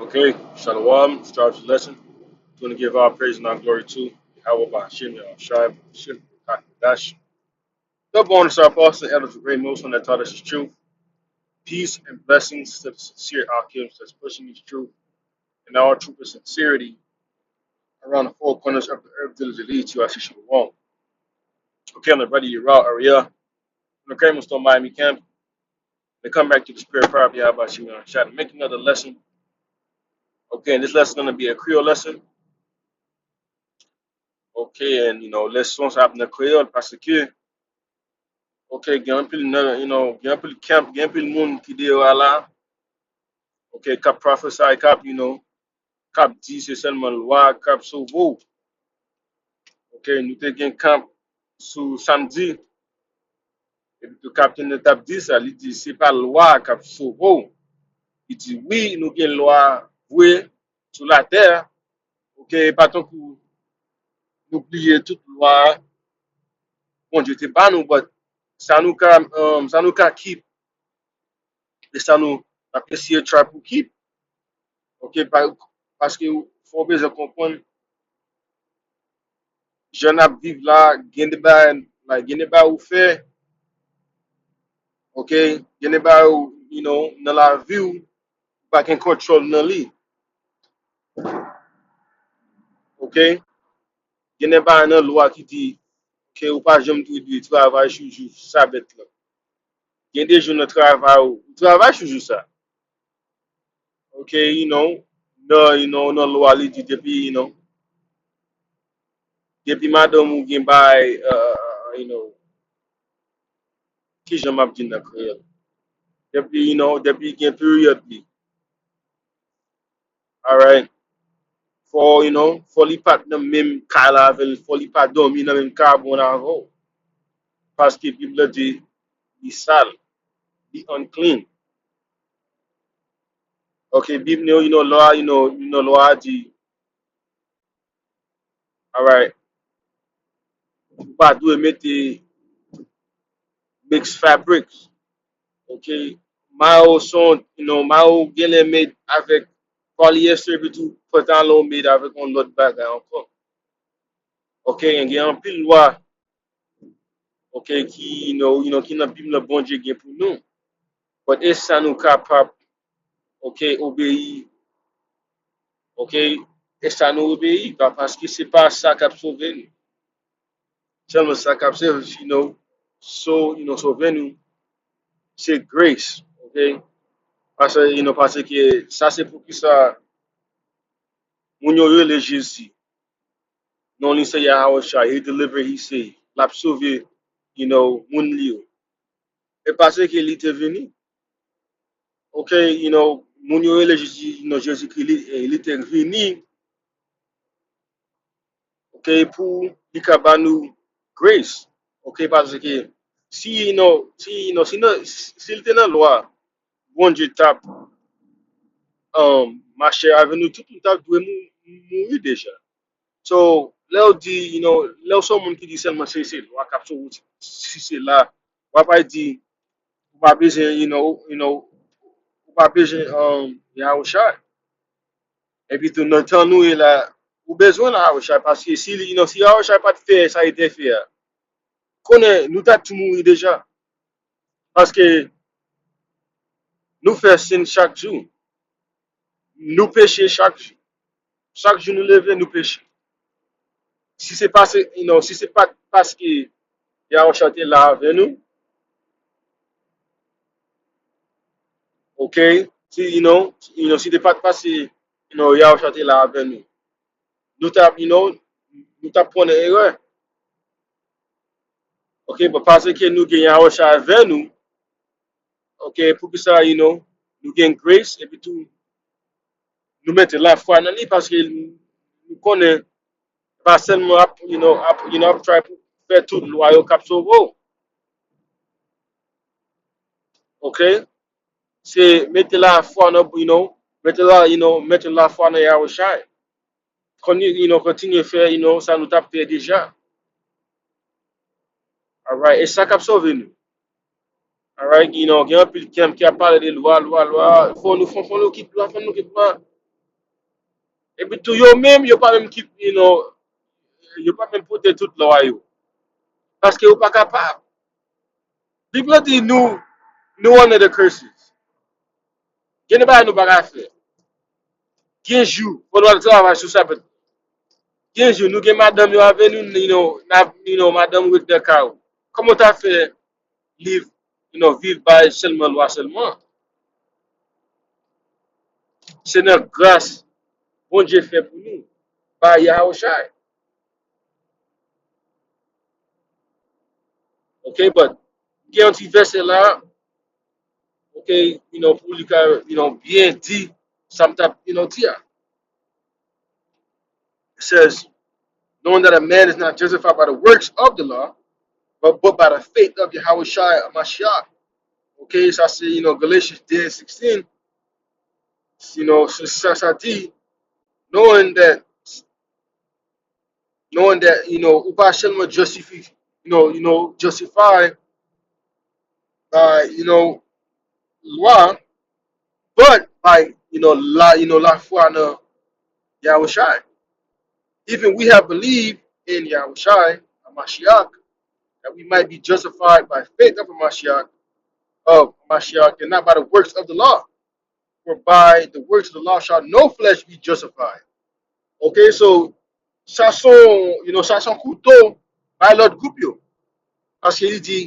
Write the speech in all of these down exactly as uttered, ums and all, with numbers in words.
Okay, Shalom, start the lesson. We want to give all praise and all glory to Yahweh Bashim Yahushua Mashiach Hakodash. The bonus apostle, Elder Ramos, on that taught us the truth. Peace and blessings to the sincere Akim that's pushing this truth and our truth of sincerity around the four corners of the earth diligently to Asher Shalom. Okay, I'm the brother Yirah Ariel. I'm the Kramer Store Miami camp. They come back to the spirit of Yahweh Shimon Shad and make another lesson. Okay, and this lesson gonna be a Creole lesson. Okay, and you know, leson sa ap nan kreyòl paske okay, gen anpil nan, you know, gen anpil camp, gen anpil moun ki deyò a la. Okay, k ap prophesy, k ap, you know, k ap di se sèlman lwa k ap sove w. Okay, nou te gen camp sou samdi. Epi tou kaptenn nan t ap di sa, li di se pa lwa k ap sove w. Li di wi, nou gen lwa vre sou latè. Okay, pa tankou nou bliye tout lwa Bondye te ba nou, but sa nou ka, um, sa nou ka keep, e sa nou ap eseye try pou keep. Okay, pa, paske fò w bezwen konprann jan n ap viv la, gen de bagay, like, gen de bagay ou fè, okay, gen de bagay ou, you know, nan lavi w, ou pa gen control nan li. Okay? Gen de bagay nan lwa ki di, okay, ou pa janm dwe, dwe travay sou jou Sabèt la. Gen de jou nan travay ou, ou travay sou jou sa. Okay, you know, nan, you know, nan lwa li di depi, you know, depi madanm ou gen bay, uh, you know, ki jan m ap di nan kreyòl? Depi, you know, depi gen peryòd li. Alright. Fò, you know, fò li pa t nan menm kay la avè l, fò li pa dòmi nan menm kabòn avè w. Paske Bib la di li sal, li unclean. Okay, Bib nou, you know, lwa, you know, you know, lwa a di, alright, ou pa dwe mete mix fabrics. Okay, mayo son, you know, mayo genlè made avèk polyester, epi tou pantalon made avèk yon lòt bagay ankò. Okay, gen anpil lwa, okay, ki, you know, you know, ki nan Bib la Bondye gen pou nou. But e sa nou kapab, okay, obeyi, okay, e sa nou obeyi, pa, paske se pa sa k ap sove nou. Sèlman sa k ap sove, you know, so, you know, sove nou, se grace, okay? Paske, you know, paske sa se poukisa moun yo rele Jezi. Non li se Yahweh Shai, he deliver, he save. L ap sove, you know, moun li yo. E paske li te vini. Okay, you know, moun yo rele Jezi, you know, Jezikri, li, eh, li te vini. Okay, pou li ka ba nou grace. Okay, paske si, you know, si, you know, si, nan, si l te nan lwa, Bondye t ap, um, mache avè nou tout, nou t ap dwe mou-, mouri deja. So, lè w di, you know, lè w se yon moun ki di sèlman se, se lwa k ap sove w, si se la, w ap al di, ou pa bezwen, you know, you know, ou pa bezwen, um, Yahusha. Epi tou, nan tan nou ye la, ou bezwen Yahusha, paske si, you know, si Yahusha pa t fè sa li te fè a, konnen nou ta tou mouri deja. Paske nou fè sin chak jou. Nou peche chak jou. Chak jou nou leve, nou peche. Si se pa, you know, si se pa t paske Yahusha te la avè nou, okay? Si, you know, you know, si te pa t paske, you know, Yahusha te la avè nou, nou t ap, you know, nou t ap konnen erè. Okay, but paske nou gen Yahusha avè nou, okay, poukisa, you know, nou gen grace, epi tou, nou mete lafwa nan li, paske nou konnen, pa sèlman ap, you know, ap, you know, ap try pou fè tout lwa yo k ap sove w. Okay? Se mete lafwa nan, you know, mete la, you know, mete lafwa nan Yahusha. Kontinye, you know, kontinye fè, you know, sa nou t ap fè deja. Alright, e sa k ap sove nou. Alright, you know, gen anpil kèm ki ap pale de lwa, lwa, lwa. Fò nou, fò, fò nou kip lwa, fò nou kip lwa. Epi tou, yo menm, yo pa menm ki, you know, yo pa menm pote tout lwa yo. Paske yo pa kapab. Bib la di nou, nou under the curses. Gen de bagay nou pa ka fè. Gen jou, fò nou al travay sou Sabbat. Gen jou, nou gen madanm yo avè nou, you know, n ap, you know, madanm ou ret nan kay ou. Kòman w ta fè liv, you know, viv bay sèlman lwa sèlman? Se nan gras Bondye fè pou nou, bay Yahushai. Ok, but gen yon ti vèsè la, ok, you know, pou li ka, you know, byen di sa m t ap, you know, di a. It says, knowing that a man is not justified by the works of the law, but, but by the faith of Yahushai Mashiach. Ok, sa se, you know, Galatians two sixteen. You know, se sa sa di, knowing that, knowing that, you know, ou pa sèlman justify, you know, you know, justify by, you know, lwa, but by, you know, la, you know, lafwa nan Yahushai. Even we have believed in Yahushai Mashiach, that we might be justified by faith of Mashiach, of Mashiach, and not by the works of the law. For by the works of the law shall no flesh be justified. Ok, so, sa son, you know, sa son kouto bay lòt gwoup yo. Paske li di,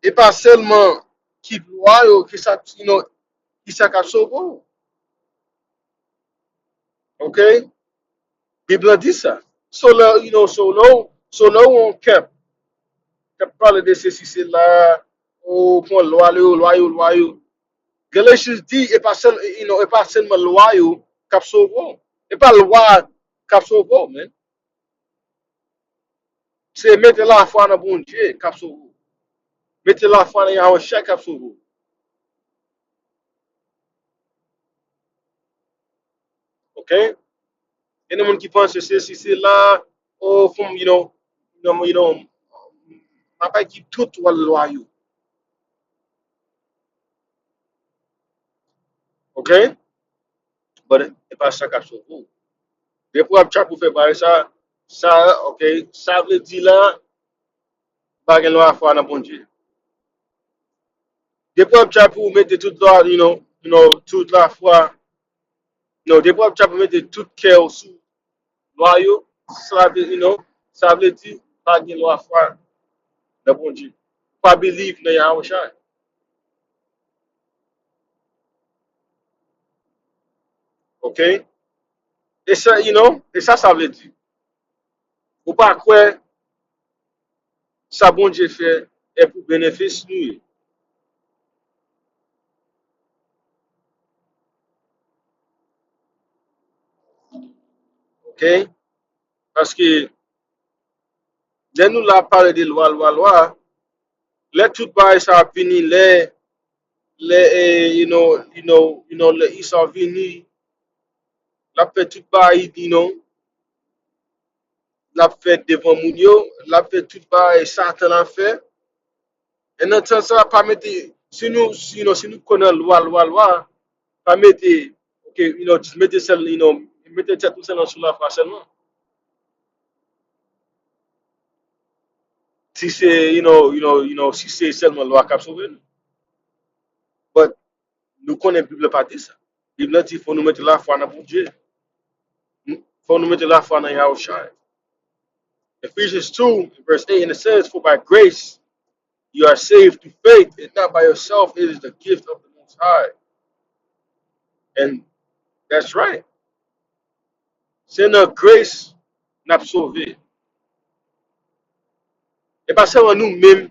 e pa sèlman ki lwa yo, ki sa, you know, ki sa k ap sove w. Ok? Bib la di sa. So lè, you know, so lè, w- so lè w yon kèp, k ap pale de sesi, sela, ou pran lwa yo, lwa yo, lwa yo. Galatians di, e pa sèl, you know, e pa sèlman lwa yo k ap sove w. E pa lwa k ap sove w, man. Se mete lafwa nan Bondye k ap sove w. Mete lafwa nan Yahushua k ap sove w. Ok? Gen de moun ki panse se si, se la, oh, from, you know, you know, you know, m ap ekip tout lwa yo. Ok? But e pa sa k ap sove w. Depi w ap tchap ou fè bagay sa, sa, ok, sa vle di la, pa gen lafwa nan Bondye. Depi w ap tchap ou mete tout lwa, you know, you know, tout lafwa, non, depi w ap tchap ou mete tout kè w sou lwa yo, sa vle, you know, sa vle di pa gen lafwa nan Bondye. Pa believe nan Yahushua. Ok? E sa, you know, e sa sa vle di. Ou pa kwè sa Bondye fè e pou benefis nou ye. Ok? Paske lè nou la pale de lwa, lwa, lwa, lè tout bagay sa ap vini, lè, lè, eh, you know, you know, you know, lè Isa vini, l ap fè tout bagay, you know, l ap fè devan moun yo, l ap fè tout bagay Satan ap fè. E nan tan sa, pa mete, si nou, si nou, si nou kwè nan lwa, lwa, lwa, pa mete, ok, you know, just mete sèl, you know, mete tèt nou sèlman sou lafwa sèlman. Si se, you know, you know, you know, si se sèlman lwa k ap sove nou. But nou konnen Bib la pa di sa. Bib la di fò nou mete lafwa nan Bondye. Fò nou mete lafwa nan Yahushua. Ephesians two, verse eight, and it says, "For by grace you are saved through faith, and not by yourself, it is the gift of the Most High." And that's right. Se nan grace n ap sove. E pa sèlman nou menm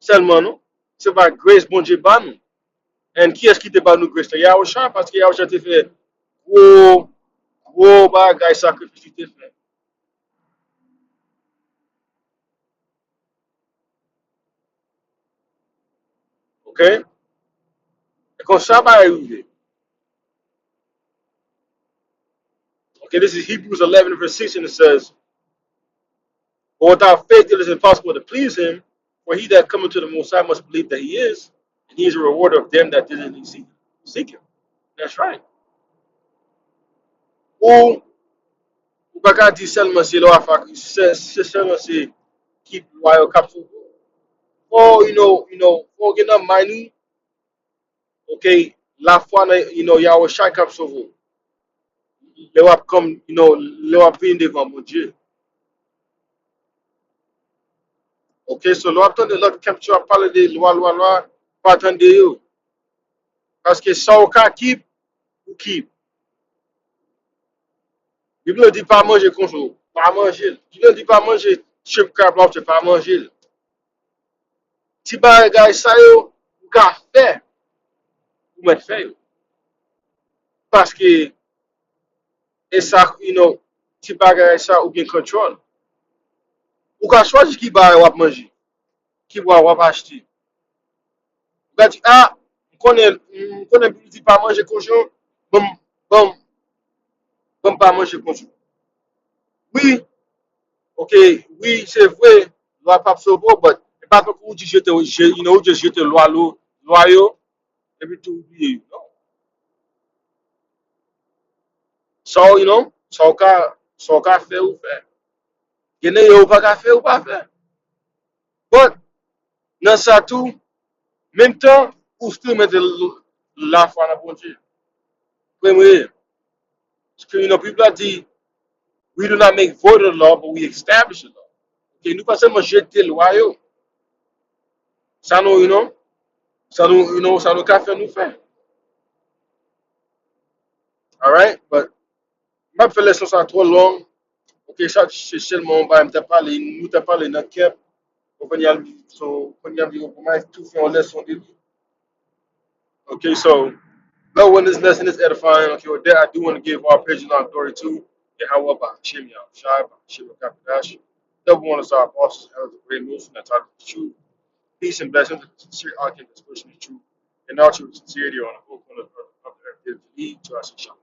sèlman, non. Se pa grace Bondye ba nou. And kiyès ki te ba nou grace la? Yahushua, paske Yahushua te fè gwo, gwo bagay sakrifis li te fè. Ok? E konsa bagay rive. Okay, this is Hebrews eleven, verse six, and it says, "But without faith it is impossible to please him, for he that cometh to the Most High must believe that he is, and he is a rewarder of them that diligently seek, seek him." That's right. Ou, ou pa ka di sèlman se lwa fa, se, se sèlman se ki lwa yo k ap sove w. Fò, you know, you know, fò w gen nan mind ou, ok, lafwa nan, you know, Yahweh Shai k ap sove w. Lè w ap kòm, you know, lè w ap vini devan Bondye. Ok, so lè w ap tande lòt kèk yo ap pale de lwa, lwa, lwa, pa tande yo. Paske sa w ka keep, ou keep. Bib la di pa manje konsa, pa manje l. Bib la di pa manje shrimp crab lobster, pa manje l. Ti bagay sa yo, ou ka fè, ou mèt fè yo. Paske, e sa, you know, ti bagay sa, ou gen control. Ou ka chwazi ki bagay w ap manje, ki bwa w ap achte. Ou ka di, a, m konnen, m konnen Bib di pa manje kochon, ban m, ban m, ban m pa manje kochon. Wi, ok, wi, se vre, lwa p ap sove w, but e pa tankou ou di jete, je, you know, ou just jete lwa, lwa yo, epi tou ou bliye yo, non. Sa w, you know, sa w ka, sa w ka fè, ou fè. Gen de yo ou pa ka fè, ou pa fè. But, nan sa tou, menm tan, ou still mete l-, lafwa nan Bondye. Premye, paske, you know, Bib la di, we do not make void of the law, but we establish the law. Ok, nou pa sèlman jete lwa yo. Sa nou, you know, sa nou, you know, sa nou ka fè, nou fè. Alright, but m p ap fè lèson sa twò long. Ok, sa se sèlman yon bagay m t ap pale, nou t ap pale nan kep. Ou konn y al, so, konn y al vin pou m tou fè yon lèson de li. Ok, so, but when this lesson is edifying, okay, with that, I do want to give all praise and honor, glory to Yahweh Ba'ashem Yahushua, Ba'ashem Yahweh Shai. Number one is our apostles, elders, great movement, and talk the truth. Peace and blessings to the sincere, all can expression the truth. And all true sincerity on the whole corner of the earth, give to thee, to us, and shall